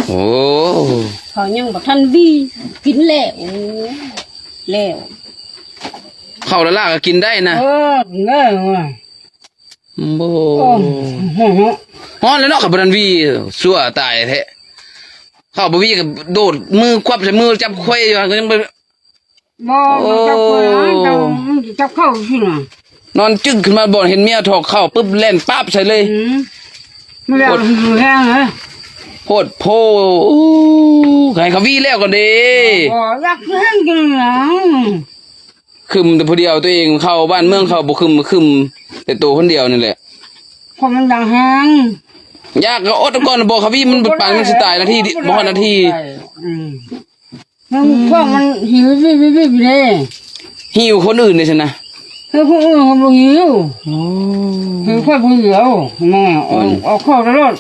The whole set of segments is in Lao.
ໂອ້ ເຂົາຍັງບໍ່ທັນຫວີ ກິນແລ້ວ ແລ້ວ ເຂົ້າລະລາກະກິນໄດ້ນະ. ເອີ ກິນໄດ້. ໂອ້ ໂອ້ ຮ້ອນແລ້ວເນາະ ເຂົາບໍ່ທັນຫວີ ຊົ່ວຕາຍແທ້. ເຂົາບໍ່ຫວີກະໂດດມືຄວັບໃສ່ມື ຈັບໄຂວ່ຢູ່ ກະຍັງບໍ່ ບໍ່ ໂອ້ ບໍ່ຈັບເຂົ້ານະ ເຈົ້າ ມັນຊິຈັບເຂົ້າຊິນະ. ນອນຈຶກຂຶ້ນມາບ່ອນເຫັນເມຍຖອກເຂົ້າປຶບ ແລ່ນປາບໃສ່ເລີຍ. ອືມ ມັນແລ້ວ ໂພດ ຫິວແຮງເລີຍ. ໂພດໂພ ໃຫ້ເຂົາຫວີແລ້ວກ່ອນເດ້. ບໍ່ ຢາກແຮງຈັ່ງຫຍັງ ຄຶມແຕ່ຜູ້ດຽວ ຕົວເອງເຂົ້າບ້ານເມືອງເຂົາບໍ່ຄຶມ ຄຶມແຕ່ໂຕຄົນດຽວນີ້ແຫຼະ. ຄົນມັນຢາກແຮງ ຢາກກະອົດເອົາກ່ອນ ບໍ່ ເຂົາຫວີມັນປານມັນຊິຕາຍນາທີ ບໍ່ຮອດນາທີ. ອືມ ມັນ ອືມ ພວກມັນຫິວວິບໆໆເດ້ ຫິວຄົນອື່ນເດ້ຊັ້ນນະ. ເອີ ຄົນອື່ນເຂົາບໍ່ຫິວ. ໂອ້ ຫິວຂ້ອຍຜູ້ດຽວ. ແມ່ ອືມ ເອົາເຂົ້າຕະຫຼອດ.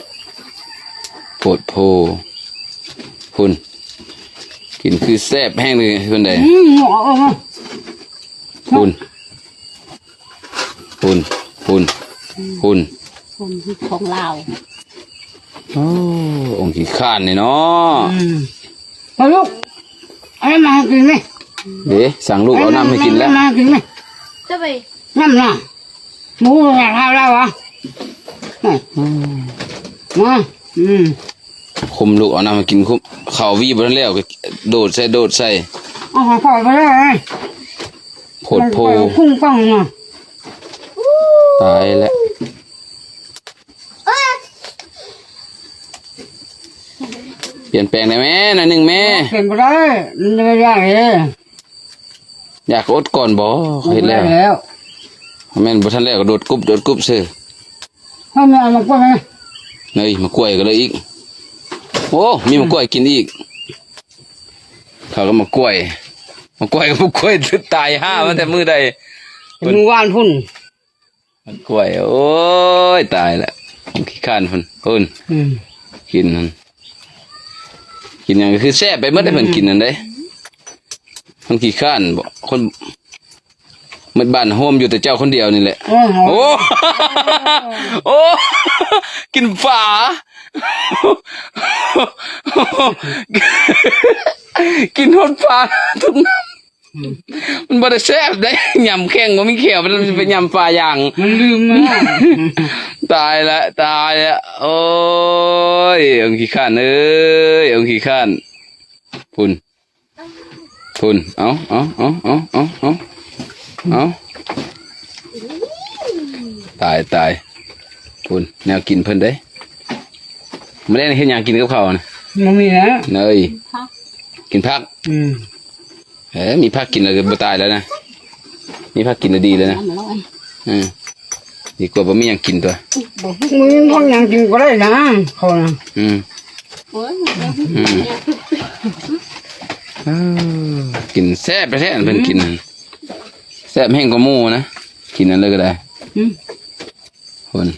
ໂພດໂພ ພຸ້ນ ກິນຄືແຊບແຮງເລີຍພຸ້ນໃດ. ອືມ ເອົາອອກມາ ພຸ້ນ. ພຸ້ນ ພຸ້ນ ອືມ ພຸ້ນ ຄົນທີ່ຂອງລາວ. ໂອ້ ອົງຂີ້ຄ້ານນີ້ເນາະ. ອືມ ມາລູກ ເອົານ້ຳມາໃຫ້ກິນແມ. ເດ້ ສັ່ງລູກເອົານ້ຳໃຫ້ກິນແລ້ວ. ນ້ຳມາໃຫ້ກິນແມ. ຈະໄປ ນ້ຳນະ ໝູຢາກເອົາແລ້ວຫວາ. ອືມ ມາ ອືມ ຄຸມລູກເອົານ້ຳໃຫ້ກິນ ຄຸມ ເຂົາຫວີບໍ່ທັນແລ້ວກະໂດດໃສ່ ໂດດໃສ່. ເອົາຂອງຂ້ອຍໄປເລີຍ. ໂພດໂພ ພຸ້ງປ້ອງນະ. ຕາຍແລ້ວ ປ່ຽນແປງໄດ້ແມ ໜ້ອຍໜຶ່ງແມ. ບໍ່ ເປັນບໍ່ໄດ້ ມັນໄດ້ຍາກເດ້. ຢາກກະອົດກ່ອນບໍ ເຂົາເຮັດແລ້ວ ບໍ່ໄດ້ແລ້ວ. ແມ່ນບໍ່ທັນແລ້ວກະໂດດກຸບ ໂດດກຸບຊື່. ເຮົາແມ່ເອົາໝາກກ້ວຍມາ. ເອີຍ ໝາກກ້ວຍກະເລີຍອີກ. ໂອ້ ມີໝາກກ້ວຍກິນອີກ. ເຂົາກະໝາກກ້ວຍ ໝາກກ້ວຍກະໝາກກ້ວຍ ຕາຍຫ່າມາແຕ່ມື້ໃດ? ມື້ວານພຸ້ນ. ໝາກກ້ວຍ ໂອ້ຍ ຕາຍລະ ຂີ້ຄ້ານພຸ້ນ ພຸ້ນ. ອືມ ກິນຫັ້ນ ກິນຫຍັງກະຄືແຊບໄປໝົດເດ້. ອືມ ເພິ່ນກິນຫັ້ນເດ້. ມັນຂີ້ຄ້ານບໍ ຄົນ ໝົດບ້ານໂຮມຢູ່ແຕ່ເຈົ້າຄົນດຽວນີ້ແຫຼະ. ໂອ້ ໂອ້ ກິນຝາ ກິນຮອດຝາທຸກນ້ຳ. ອືມ ມັນບໍ່ໄດ້ແຊບເດ້ ຫຍ້ຳແຂ້ງບໍ່ມີແຂ້ວ ມັນໄປຫຍ້ຳຝາຢາງ. ມັນລືມມາ. ຕາຍລະ ຕາຍລະ ໂອ້ຍ ອົງຂີ້ຄ້ານເອີຍ ອົງຂີ້ຄ້ານ. ພຸ້ນ ພຸ້ນ ເອົາ ເອົາ ເອົາ ຕາຍ ຕາຍ. ພຸ້ນ ແນວກິນເພິ່ນເດ້. ມື້ແລງເຮັດຫຍັງກິນກັບເຂົ້ານະ? ບໍ່ມີແລ້ວ ເອີຍ ກິນຜັກ ກິນຜັກ. ອືມ ເອີ ມີຜັກກິນແລ້ວກະບໍ່ຕາຍແລ້ວນະ ມີຜັກກິນແລ້ວດີແລ້ວນະ. ອືມ ດີກວ່າບໍ່ມີຫຍັງກິນຕົວະ. ບໍ່ມີຜັກຫຍັງກິນກະໄດ້ນະ ເຂົານະ. ອືມ ໂອ້ຍ ອືມ ເອີ ກິນແຊບແທ້ໆ ເພິ່ນກິນ ອືມ ແຊບແຮງກວ່າໝູ່ນະ ກິນອັນເລີຍກະໄດ້. ອືມ ພຸ້ນ